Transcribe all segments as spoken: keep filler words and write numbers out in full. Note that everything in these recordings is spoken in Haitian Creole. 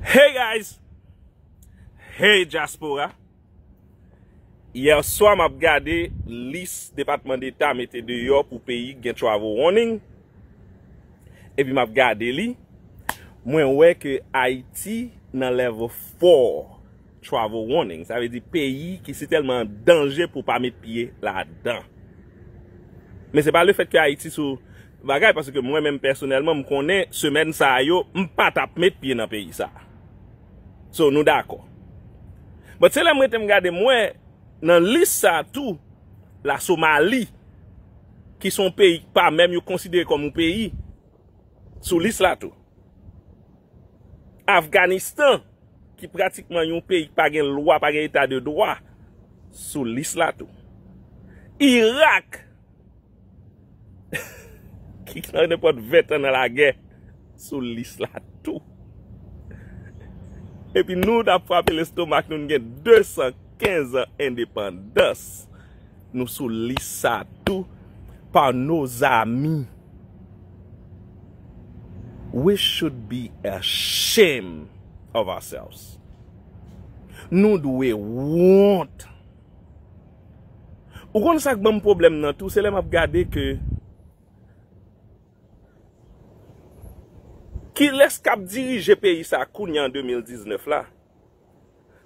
Hey guys! Hey diaspora! Yè swa m ap gade lis Depatman Deta mete deyò pou peyi k gen travel warning. Epi m ap gade li, mwen wè ke Ayiti nan level four travel warning. Sa vle di peyi ki sitèlman an danje pou pa met pye ladan. Men se pa lefèt ke Ayiti sou bagay, paske mwen menm pèsonèlman, m konnen semèn sa a yo, m pa t ap met pye nan peyi sa a. So, nou dakò. But se lè m rete m gade, m wè nan lis sa a tou, Lasomali, ki se yon peyi k pa menm yo konsidere kòm yon peyi, sou lis la tou. Afganistan, ki pratikman yon peyi ki pa gen lwa, pa gen eta de dwa, sou lis la tou. Irak, ki nan nenpòt ven tan nan lagè, sou lis la tou. Epi nou t ap frape lestomak nou, nou gen de san kenz an endepandans. Nou sou lis sa tou pa nos amis. We should be ashamed of ourselves. Nou dwe wont. Ou konn sa k ban m pwoblèm nan tou, se lè m ap gade ke kilès k ap dirije peyi sa kounye a an de mil diznèf la?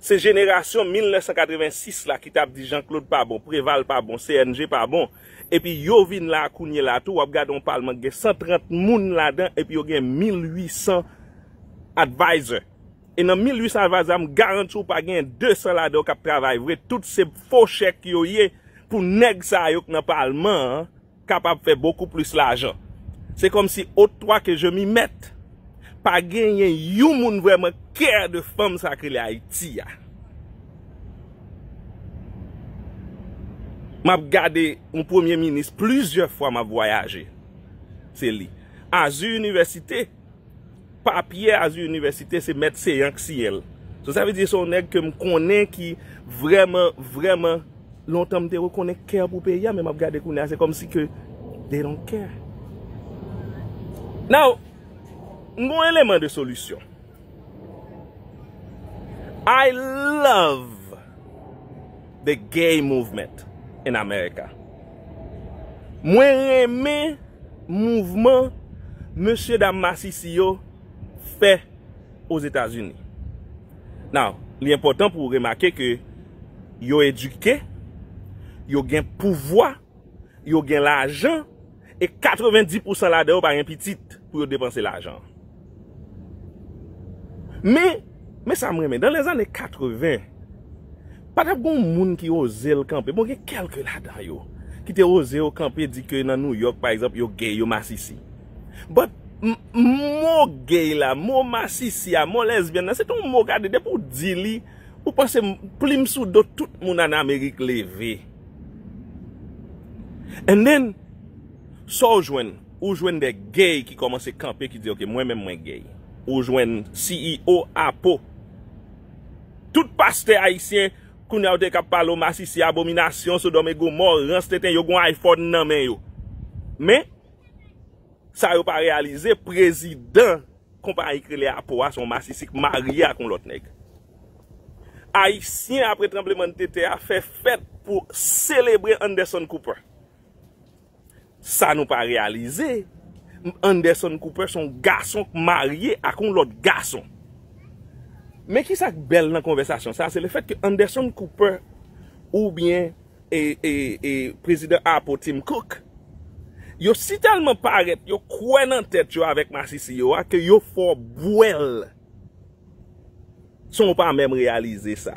Se jenerasyon mil nèf san katrevensis la ki t ap di Jean Claude pa bon, Preval pa bon, C N G pa bon. Epi yo vin la kounye la tou, w ap gade yon palman ki gen san trant moun ladan, epi yo gen mil uit san advisor. E nan mil uit san advisor, m garanti w pa gen de san ladan yo k ap travay vre, tout se fo chèk yo ye pou nèg sa yo k nan palman an kapab fè bokou plis lajan. Se kòmsi, au trois que je m'y mette, pa genyen yon moun vrèman kè de fanm sa k rele Ayiti a. M ap gade yon premye minis, plizyè fwa m ap vwayaje. Se li. Azur Université, papye Azur Université, se Mèt Seyan k siyen l. So, sa vle di se yon nèg ke m konnen ki vrèman, vrèman, lontan m te rekonèt kè pou peyi a, men m ap gade kounye a, se kòmsi ke they don't care. Now, m gon eleman de solisyon. I love the gay movement in America. Mwen renmen mouvman mesye dam masisi yo fè Ozetazini. Now, li enpòtan pou w remake ke yo edike, yo gen pouvwa, yo gen lajan, e katrevendi pousan ladan yo pa gen pitit pou yo depanse lajan. Men, men sa m renmen, dans les années quatre-vingts, pa t ap gen moun ki oze l kanpe. Bon, gen kèlke ladan yo ki te oze yo kanpe, di ke nan New York, pa egzanp, yo gay, yo masisi. But m- mo gay la, mo masisi a, mo lèzbyèn nan, se te yon mo, gade, depi w di li, ou panse m- plim sou do tout moun ann Amerik leve. And then, sa w jwenn? Ou jwenn de gay ki kòmanse kanpe, ki di, "Ok, mwen menm mwen gay." Ou jwenn C E O Apo. Tout pastè ayisyen, kounye a yo te k ap pale w masisi, abominasyon, Sodòm e Gomò, rans tenten, yo gon iPhone nan men yo. Men, sa yo pa reyalize, prezidan konpayi k rele Apo a, se yon masisi k marye ak yon lòt nèg. Ayisyen, apre tranblemanntete a, fè fèt pou selebre Anderson Cooper. Sa nou pa reyalize, Anderson Cooper se yon gason k marye ak yon lòt gason. Men ki sa k bèl nan konvèsasyon sa, se lefèt ke Anderson Cooper oubyen e, e, e, prezidan Apo, Tim Cook, yo si tèlman parèt, yo kwè nan tèt yo avèk masisi yo a, ke yo fè w bwè l san w pa menm reyalize sa.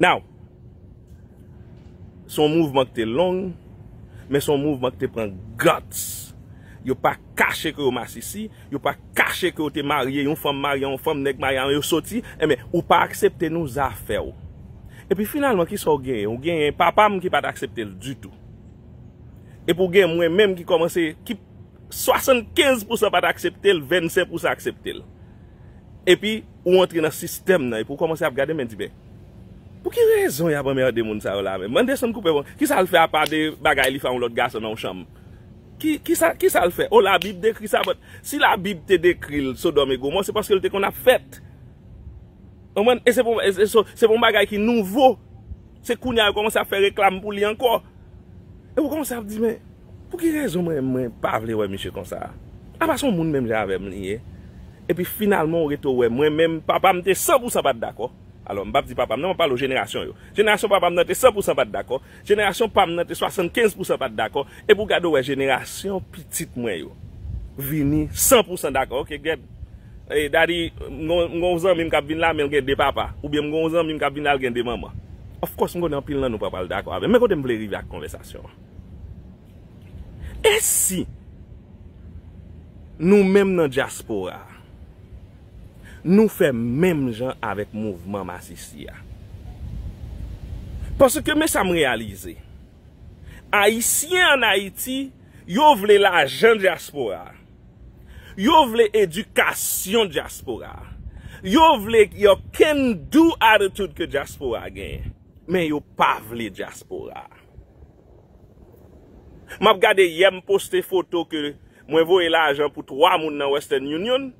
Now, se yon mouvman ki te long, men se yon mouvman ki te pran guts. Yo pa kache ke yo masisi, yo pa kache ke yo te marye, yon fanm marye yon fanm, nèg marye yon, yo soti, enben, ou pa aksepte nou, zafè w. Epi finalman, kisa w genyen? Ou genyen papa m ki pa t aksepte l ditou. Epi w gen mwen menm ki kòmanse, ki swasannkenz pousan pa t aksepte l, vennsenk pousan aksepte l. Epi ou antre nan sistèm nan, epi w kòmanse ap gade, men di, "Ben, pou ki rezon y ap anmède moun sa yo la menm? Anderson Cooper, bon, kisa l fè apa de bagay li fè yon lòt gason nan yon chanm?" Ki, ki sa, ki sa l fè? O, Labib dekri sa, but si Labib te dekri l Sodòm e Gomò, se paske l te konn ap fèt. Konprann? E se pou, e se, se pou yon bagay ki nouvo. Se kounye a yo kòmanse ap fè reklam pou li ankò. E ou kòmanse ap di, men, pou ki rezon mwen, mwen pa vle wè misye konsa? Apa se yon moun menm jan avè m li ye? Epi finalman, ou rete wè mwen menm, papa m te san pou san pa t dakò. Alò, m p ap di papa m nan, m ap pale w jenerasyon yo. Jenerasyon papa m nan te san pou san pa t dakò. Jenerasyon pa m nan te swasannkenz pou san pa t dakò. Epi w gade w wè jenerasyon pitit mwen yo vini san pou san dakò. Ok, gad. E, daddy, m gon, m gon zanmi m k ap vin la, men l gen de papa. Oubyen m gon zanmi m k ap vin la, l gen de manman. Of course, m konnen anpil nan nou pa pral dakò avè m. Men kote m vle rive ak konvèsasyon an? E si nou menm nan dyaspora a, nou fè menm jan avèk mouvman masisi a? Paske men sa m reyalize. Ayisyen ann Ayiti, yo vle lajan dyaspora a. Yo vle edikasyon dyaspora a. Yo vle yo can do attitude ke dyaspora a genyen. Men yo pa vle dyaspora a. M ap gade yè m poste foto ke mwen voye lajan pou twa moun nan Western Union.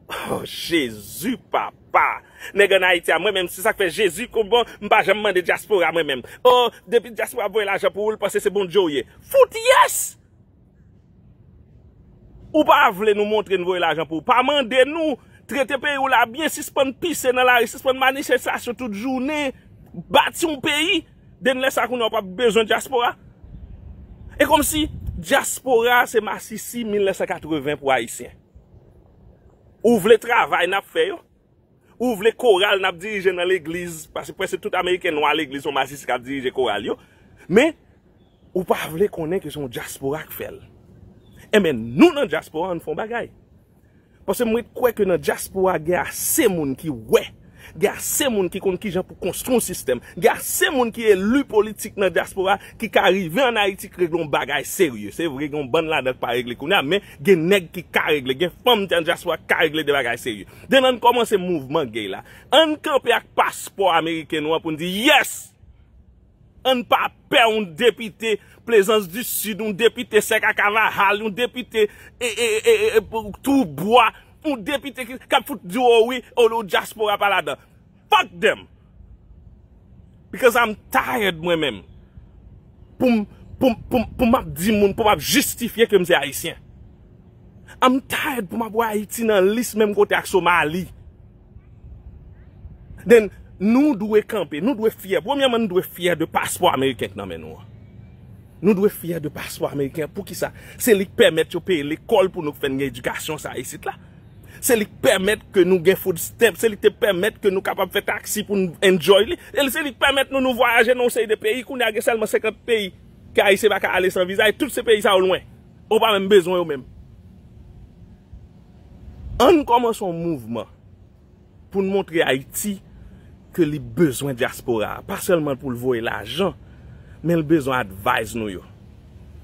Oh, Jezi papa! Nèg ann Ayiti a, mwen menm, se sa k fè Jezi, bon, m pa janm mande dyaspora mwen menm. Oh, depi dyaspora ap voye lajan pou ou, l panse se Bondye w ye. Fout yes! Ou pa vle nou montre n voye lajan pou ou. Pa mande nou trete peyi w la byen, sispann pise nan lari, sispann manifestasyon tout jounen, bati yon peyi. Den lè sa kounye a w p ap bezwen dyaspora. E kòmsi dyaspora se masisi mil nèf san katreven pou Ayisyen. Ou vle travay n ap fè yo? Ou vle koral n ap dirije nan legliz, paske prèske tout Ameriken nwa legliz se yon masisi k ap dirije koral yo. Men, ou pa vle konnen ke se yon dyaspora k fè l. Enben, nou nan dyaspora, ann fè yon bagay. Paske mwen kwè ke nan dyaspora, gen ase moun ki wè, gen ase moun ki konn kijan pou konstwi yon sistèm, gen ase moun ki eli politik nan dyaspora ki ka rive ann Ayiti k regle yon bagay serye. Se vre, gen yon bann ladan k pa regle kounye a, men gen nèg ki ka regle, gen fanm nan dyaspora k ka regle de bagay serye. Den ann kòmanse mouvman gay la. Ann kanpe ak paspò ameriken nou an pou n di, yes! Ann pa pè yon depite Plaisance du Sud, yon depite Sèka Kavahal, yon depite e, e, e, e, e, Toubwa, yon depite ki, k ap fout di w, o wi, o, o, dyaspora pa ladan. Fuck them! Because I'm tired mwen menm. Pou m, pou m, pou m, pou m ap di moun, pou m ap jistifye ke m se Ayisyen. I'm tired pou m ap wè Ayiti nan lis menm kote ak Somali. Then, nou dwe kanpe, nou dwe fyè. Premyèman, nou dwe fyè de paspò ameriken k nan men nou an. Nou dwe fyè de paspò ameriken. Poukisa? Se li k pèmèt yo peye lekòl pou nou, k fè n gen edikasyon sa isit la. Se li k pèmèt ke nou gen food stamp, se li k te pèmèt ke nou kapab fè taksi pou n enjoy li. E se li k pèmèt nou, nou vwayaje nan yon seri de peyi. Kounye a gen sèlman senkant peyi ke Ayisyen pa ka ale san viza, e tout se peyi sa yo lwen. Ou pa menm bezwen yo menm. Ann kòmanse yon mouvman pou n montre Ayiti ke li bezwen dyaspora a. Pa sèlman pou l voye lajan, men l bezwen advice nou yo.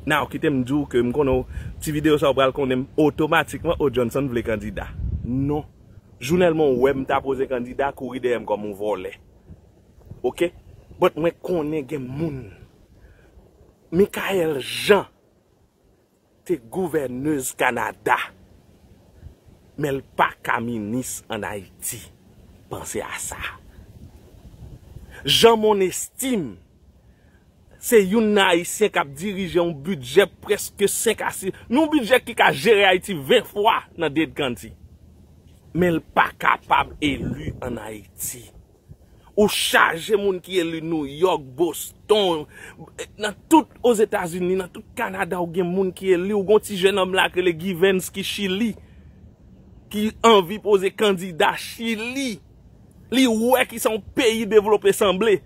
Now, kite m di w ke m konnen w, ti videyo sa w pral konnen m otomatikman, o, Johnson vle kandida. Non. Jounèlman w wè m ta poze kandida, kouri dèyè m kòm yon vòlè. Oke? But mwen konnen gen moun. Michaelle Jean te gouvènez Kanada, men l pa ka minis ann Ayiti. Panse a sa. Jean Monestime, se youn nan Ayisyen k ap dirije yon bidjè prèske senk a sis, yon bidjè ki ka jere Ayiti ven fwa nan Dade County. Men l pa kapab eli ann Ayiti. Ou chaje moun ki eli Nouyòk, Boston, nan tout Ozetazini, nan tout Kanada, ou gen moun ki eli. Ou gen yon ti jennonm la k rele Givens ki Chili, ki anvi poze kandida Chili. Li wè ki sa yon peyi devlope sanble.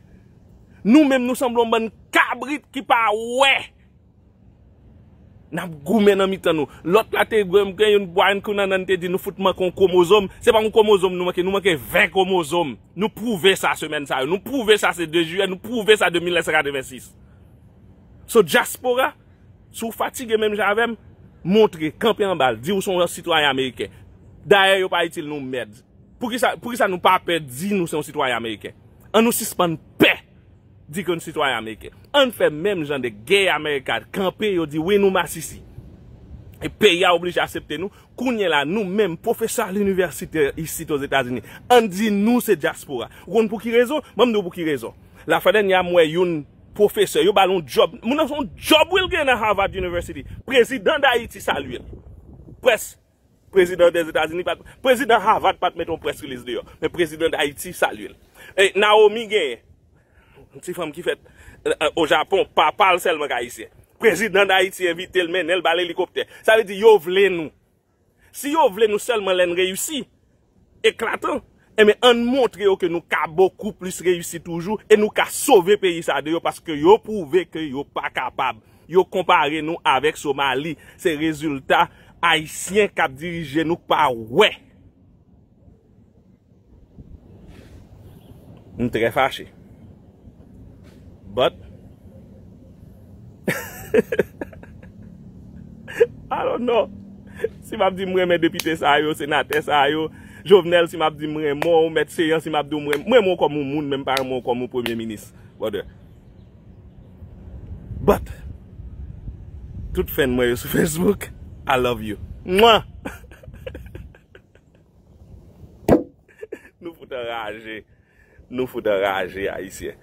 Nou menm, nou sanble yon bann kabrit ki pa wè. N ap goumen nan mitan nou. Lòt la te gen, gen youn, Brian Cunanan te di nou fout manke yon kwomozòm. Se pa yon kwomozòm nou manke, nou manke ven kwomozòm. Nou pwouve sa semèn sa yo. Nou pwouve sa se de jiyè, nou pwouve sa de mil nèf san katrevensis. So, dyaspora, si w fatige menm jan avè m, montre, kanpe anba l, di w se yon sitwayen ameriken. Dayè, yo pa itil nou mèd. Poukisa, poukisa nou pa pè di nou se yon sitwayen ameriken? Ann nou sispann pè di ke n sitwayen ameriken. Ann fè menm jan de Gay America kanpe, yo di, wi, nou masisi. E peyi a oblije aksepte nou. Kounye la, nou menm, pwofesè a linivèsite isit Ozetazini, ann di nou se dyaspora. Ou konn pou ki rezon? Ban m di w pou ki rezon. Lafwa dènyè a, m wè youn pwofesè, yo ba l yon djòb. Moun nan se yon djòb wi l gen nan Harvard University. Prezidan Dayiti salye l. Près, prezidan Dèzetazini, pa t, prezidan Harvard pa t mete yon press release deyò. Men prezidan Dayiti salye l. E Naomi genyen yon ti fanm ki fèt, e, e, o Japon, papa l sèlman k ayisyen. Prezidan Dayiti envite l, mennen l, ba l elikoptè. Sa vle di yo vle nou. Si yo vle nou sèlman lè n reyisi, eklatan, enben, ann montre yo ke nou ka bokou plis reyisi toujou e nou ka sove peyi sa deyò paske yo pwouve ke yo pa kapab. Yo konpare nou avèk Somali. Se rezilta Ayisyen k ap dirije nou k pa wè. M trè fache. But I don't know. Si m ap di m renmen depite sa yo, senatè sa yo, Jovenel, si m ap di m renmen w, mèt Seyan, si m ap di w m renmen, m renmen w kòm yon moun, men m pa renmen w kòm yon premye minis, brother. But tout fan mwen yo sou Facebook, I love you. Mwa! Nou fout anraje. Nou fout anraje, Ayisyen.